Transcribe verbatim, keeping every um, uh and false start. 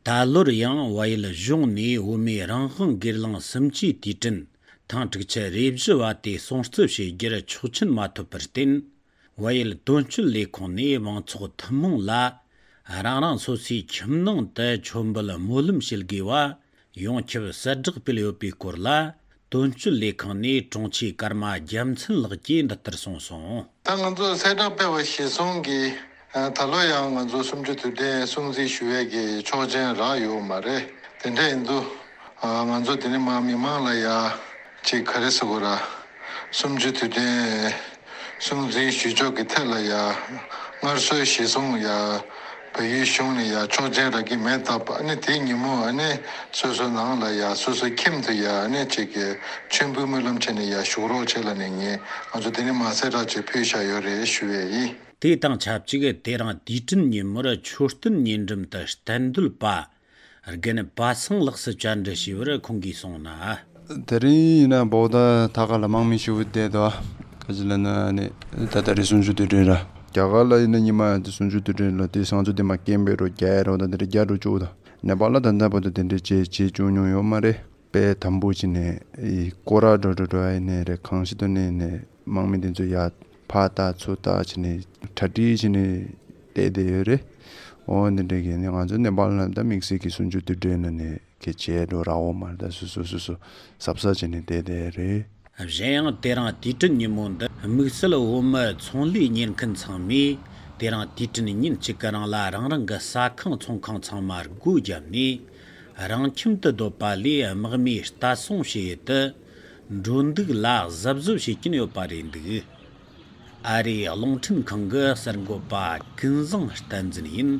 ད་ལོར་ཡང་བལ་ཡུལ་གཞུང་ནས་བོད་མིའི་རང་དབང་སྒེར་ལངས་གསུམ་བཅུའི་དུས་དྲན་ཐེངས་དྲུག་ཅུ་རེ་བཞི་བ་དེ་སྲུང་བརྩི་བྱེད་རྒྱུར་ཆོག་མཆན་མ་ཐོབ་པར་བརྟེན། བལ་ཡུལ་དོན་གཅོད་ལས་ཁུངས་ནས་མང་ཚོགས་ཐུན་མོང་ལ་རང་རང་སོ་སོའི་ཁྱིམ་ནང་དུ་མཆོད་འབུལ་སྨོན་ལམ་བྱེད་དགོས་པ་ཡོངས་ཁྱབ་གསལ་བསྒྲགས་སྤེལ་ཡོད་པའི་སྐོར་ལ། དོན་གཅོད་ལས་ཁང་ནས་དྲུང་ཆེ་ཀརྨ་རྒྱལ་མཚན་ལགས་ཀྱིས་འདི་ལྟར་གསུངས་སོང་། ད་ང་ཚོ་གསལ་བསྒྲགས་སྤེལ་བ་གཞིར་བཟུང་གིས། ད་ལོ་ཡང་ང་ཚོ་གསུམ་བཅུ་དུས་དྲན་སྲུང་བརྩི་ཞུ་ཡས་ཀྱི་ཆོག་མཆན་རག་ཡོད་མ་རེད། དེ་འདྲ་ཡིན་དུས། ང་ཚོ་དེ་ནས་མར་མི་མང་ལ་ཡ་ཅིག་ག་རེ་ཟེར་དགོས་ར། གསུམ་བཅུ་དུས་དྲན་སྲུང་བརྩི་ཞུ་ཕྱོགས་ཀྱི་ཐད་ལ་ཡ་སྔར་སྲོལ་གཞིར་བཟུང་ཡ་བལ་ཡུལ་གཞུང་ནས་ཡ་ཆོག་མཆན་རག་གི་མེད་སྟབས། ཨ་ནི་དེའི་ཉིན་མོ་ཨ་ནི་སོ་སོ་ནང་ལ་ཡ་སོ་སོའི་ཁྱིམ་དུ་ཡ་ཨ་ནི་ཅིག་གི་མཆོད་འབུལ་སྨོན་ལམ་བྱས་ནས་ཡ་བཞུགས་རོགས་བྱས་ལབ་ནས་ངས་ང་ཚོ་དེ་ནས་མར་གསལ་བསྒྲགས་ཅིག་ཕུལ་བཞག་ཡོད་རེད་ཞུ་ཡས་ཡིན། དེ་དང་ཆབས་ཅིག་དེ་རིང་དུས་དྲན་ཉིན་མོར་མཆོད་རྟེན་ཉེ་འགྲམ་དུ་གཏན་སྡོད་པ་རྒན་པ་སངས་ལགས་སུ་བཅར་འདྲི་ཞུས་པར་ཁོང་གིས་གསུངས་ན། དེ་རིང་ཡིན་ན་བོད་ད་ཐ་ཁ་ལ་དམག་མི་ཞེ་པོ་བསྡད་འདུག་ག་ཅི་ལབ་ན་ནི་ད་ལྟ་རེས་གསུམ་བཅུ་དུས་དྲན་ར། རྒྱ་གར་ལ་ཡིན་ན་ཉི་མ་དེ་གསུམ་བཅུ་དུས་དྲན་ལ་དེ་སང་ཚོ་དེ་མ་སྐད་འབོད་རོགས་རྒྱག་ཡ་རོགས་ད་དེ་རེ་རྒྱག་འགྲོ་བཅུག་ད། ནེ་པཱལ་ལ་ད་ལྟ་བར་དུ་དེ་འདྲའི་བྱས་བྱས་བཅུག་མྱོང་ཡོད་མ་རེད། དཔེ་དམ་པོ་བྱས་ནས་ཡི་སྐོར་ར་འགྲོ་འགྲོ་འགྲོ་ཡ་ཡིན་ནའི་རེད། གང་ཞིག་ཏུ་ནས་ནས་དམག་མི་དེ་ཚོ་ཡ་ཕར་ལྟ་ཚུར་ལྟ་བྱས་ནས་གྲ་སྒྲིག་བྱས་ནས་བསྡད་བསྡད་ཡོད་རེད། འོ་འདི་འདྲ་གི་ནི་ང་ཚོ་ནེ་པཱལ་ལ་ད་དམིགས་བསལ་གྱི་གསུམ་བཅུ་དུས་དྲན་ལ་ནས་གི་བྱས་འགྲོ་ར་འོ་མ་ད་སོ་སོ་སོ་སོ་གཟབ་གཟབ་བྱས་ནས་བསྡད་བསྡད་རེད། གཞན་ཡང་དེ་རིང་དུས་དྲན་ཉིན་མོ་འདི་དམིགས་བསལ་བོད་མི་ཚོང་ལས་གཉེར་མཁན་ཚང་མས་དེ་རིང་དུས་དྲན་ཉིན་གཅིག་གི་རིང་ལ་རང་རང་གི་ཟ་ཁང་ཚོང་ཁང་ཚང་མ་སྒོ་བརྒྱབ་ནས་རང་ཁྱིམ་དུ་སྡོད་པ་ལས་དམག་མིའི་ལྟ་སྲུང་བྱེད་ཡུལ་དུ་འགྲོ་འདུག་ལ་གཟབ་གཟབ་བྱེད་ཀྱིན་ཡོད་པ་རེད་འདུག་ཨ་རིའི་རླུང་འཕྲིན་ཁང་གི་གསར་འགོད་པ་ཀུན་བཟང་བསྟན་འཛིན་ཡིན།